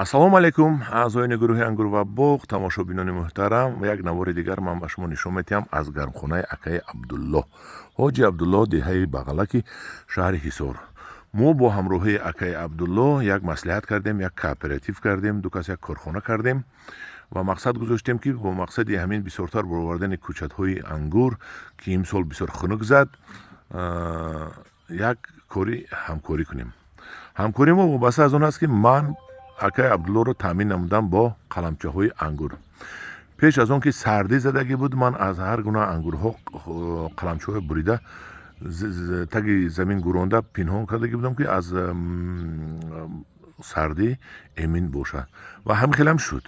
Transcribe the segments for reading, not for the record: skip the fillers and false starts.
Ассалому алайкум, аъзоёни гурӯҳи «Ангур ва боғ», тамошобинони муҳтарам. Як навори дигар ман ба шумо нишон медиҳам аз гармхонаи акаи Абдуллоҳ, Ҳоҷи Абдуллоҳ, деҳаи Бағалаки шаҳри Ҳисор. Мо бо ҳамроҳии акаи Абдуллоҳ як маслиҳат кардем, як кооператив кардем, ду кас як корхона кардем ва мақсад гузоштем, ки бо мақсади ҳамин бисёртар баровардани кӯчатҳои ангур, ки имсол бисёр хунук зад, як кори ҳамкорӣ кунем. Ҳамкории мо вобаста аз он аст, ки ман акаи Абдуллоҳро таъмин намудам бо қаламчаҳои ангур. Пеш аз он ки сардӣ задагӣ буд, ман аз ҳар гуна ангурҳо қаламчаҳои бурида, таги замин гуронда, пинҳон кардагӣ будам, ки аз сардӣ эмин бошад, ва ҳамин хелам шуд.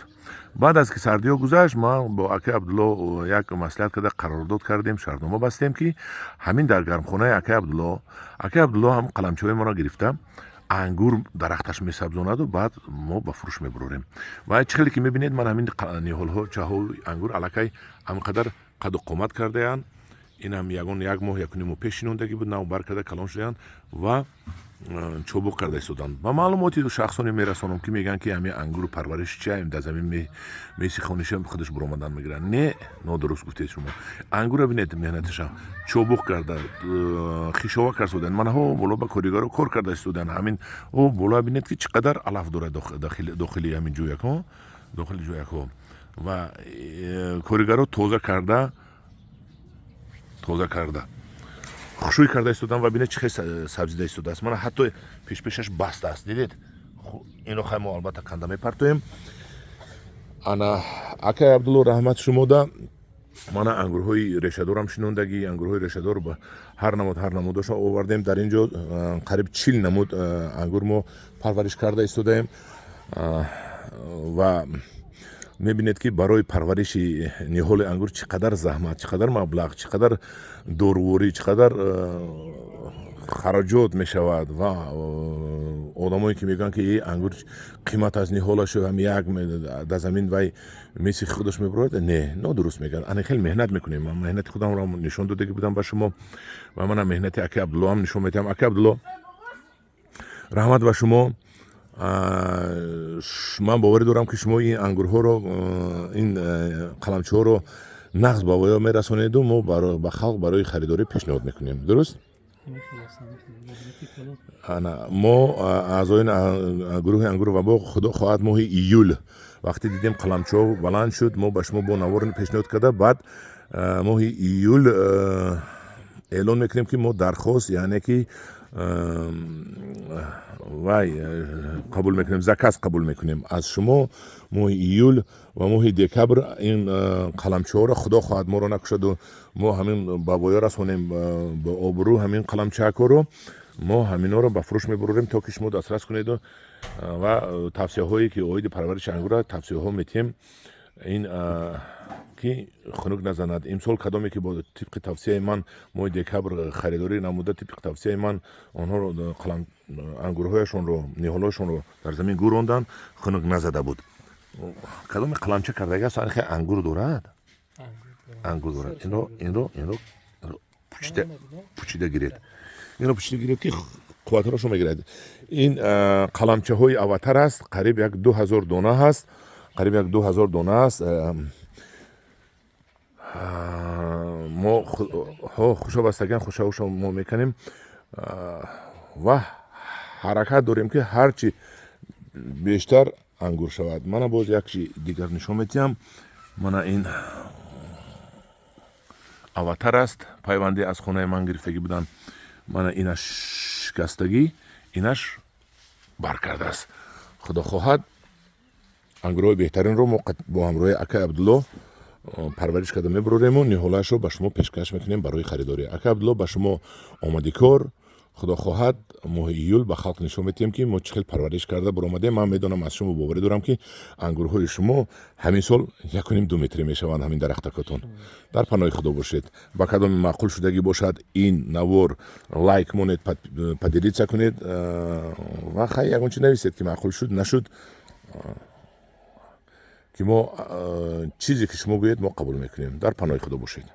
Баъд аз ки сардиҳо гузашт, ман бо акаи Абдуллоҳ як маслиҳат карда, қарордод кардем, шартнома бастем, ки ҳамин дар гармхонаи акаи Абдуллоҳ, акаи Абдуллоҳ ҳам қаламчаҳои моро гирифта, ангур дарахташ месабзонаду баъд мо ба фурӯш мебурорем. Ва чӣ хеле ки мебинед, ман ҳамин ниҳолҳо, чаҳои ангур аллакай ҳамқадар қаду қомат кардаянд. Инам ягон як моҳ, якуним моҳ пеш шинондагӣ буд, нав бар карда калон шудаянд ва чобуқ карда истоданд. Ба маълумоти шахсоне мерасонам, ки мегӯянд, ки ҳамин ангуру парвариш чия, дар замин месихониша, худаш буромадан мегирад. Не, нодуруст гуфтед шумо. Ангура бинед, меҳнаташа чобуқ карда, хишова карда истоданд. Манаҳо боло ба коригаро кор карда истоданд. Ҳамин о боло бинед, ки чӣ қадар алаф дорад дохили ҳамин ҷӯякҳо, дохили ҷӯякҳо, ва коригаро тоза карда, тоза карда, хушрӯй карда истодан. Ва бинед, чӣ хел сабзида истодааст. Мана, ҳатто пешпешаш баста аст, дидед? Ино хай мо албатта канда мепартоем. Ана, акай Абдулло, раҳмат шумода. Мана, ангурҳои решадорам шинондагӣ, ангурҳои решадор ба ҳар намуд, ҳар намудошо овардем. Дар ин ҷо қариб 40 намуд ангур мо парвариш карда истодаем. Ва мебинед, ки барои парвариши ниҳоли ангур чӣ қадар заҳмат, чӣ қадар маблағ, чӣ қадар доруворӣ, чӣ қадар хароҷот мешавад. Ва одамое ки мегӯянд, ки ангур қимат аз ниҳолашу ҳам як дар замин вай меси худаш мебурояд, не, нодуруст мегӯянд. Ана, хеле меҳнат мекунем. Ман меҳнати худамро нишон додагӣ будам ба шумо ва манам меҳнати аки Абдуллоам нишон медиҳам. Аки Абдулло, раҳмат ба шумо. Ман боварӣ дорам, ки шумо ин ангурҳоро, ин қаламчаҳоро нағз ба воя мерасонеду мо ба халқ барои харидорӣ пешниҳод мекунем. Дуруст? Ана, мо, аъзоёни гурӯҳи «Ангур ва боғ», худо хоҳад, моҳи июл, вақте дидем қаламчаҳо баланд шуд, мо ба шумо бо навор пешниҳод карда, баъд моҳи июл эълон мекунем, ки мо дархост, яъне ки вай қабул мекунем, заказ қабул мекунем аз шумо моҳи июл ва моҳи декабр. Ин қаламчаҳоро, худо хоҳад, моро накушаду мо ҳамин ба воя расонем бо обрӯ, ҳамин қаламчаакҳоро мо ҳаминҳоро ба фурӯш мебурорем, то ки шумо дастрас кунеду ва тавсияҳое, ки оиди парвариши ангура тавсияҳо метиҳем, ин ки хунук назанад. Имсол кадоме ки бо тибқи тавсияи ман моҳи декабр харидорӣ намуда, тибқи тавсияи ман онҳоро қалам ангурҳояшонро, ниҳолҳояшонро дар замин гӯронданд, хунук назада буд. Кадоме қаламча кардагӣ аст, хе ангур дорад, ангур дорад. Инро пучида, пучида гиред, инро пучида гиред, ки қувватҳоро мегирад. Ин қаламчаҳои «Аватар» аст, қариб як 2000 дона ҳаст, қариб як 2000 дона аст. Мо хуша бастаган, хушаушо мо мекунем ва ҳаракат дорем, ки ҳарчи бештар ангур шавад. Мана, боз як чи дигар нишон медиҳам. Мана, ин «Аватар» аст, пайванде аз хонаи ман гирифтагӣ буданд. Мана, инаш шикастагӣ, инаш бар кардааст. Худо хоҳад, ангурҳои беҳтаринро мо бо ҳамроҳи акай Абдулло парвариш карда мебурорему ниҳолаашро ба шумо пешкаш мекунем барои харидорӣ. Ака Абдулло, ба шумо омади кор. Худо хоҳад, моҳи июл ба халқ нишон медиҳем, ки мо чӣ хел парвариш карда баромадем. Ман медонам, аз шумо боварӣ дорам, ки ангурҳои шумо ҳамин сол 1,5-2 метрӣ мешаванд ҳамин дарахтакотон. Дар паноҳи Худо бошед. Ба кадоме маъқул шудагӣ бошад ин навор, лайк монед, поделиться кунед ва хай ягон чи нависед, ки маъқул шуд, нашуд, ки мо чизе ки шумо гӯед, мо қабул мекунем. Дар паноҳи Худо бошед.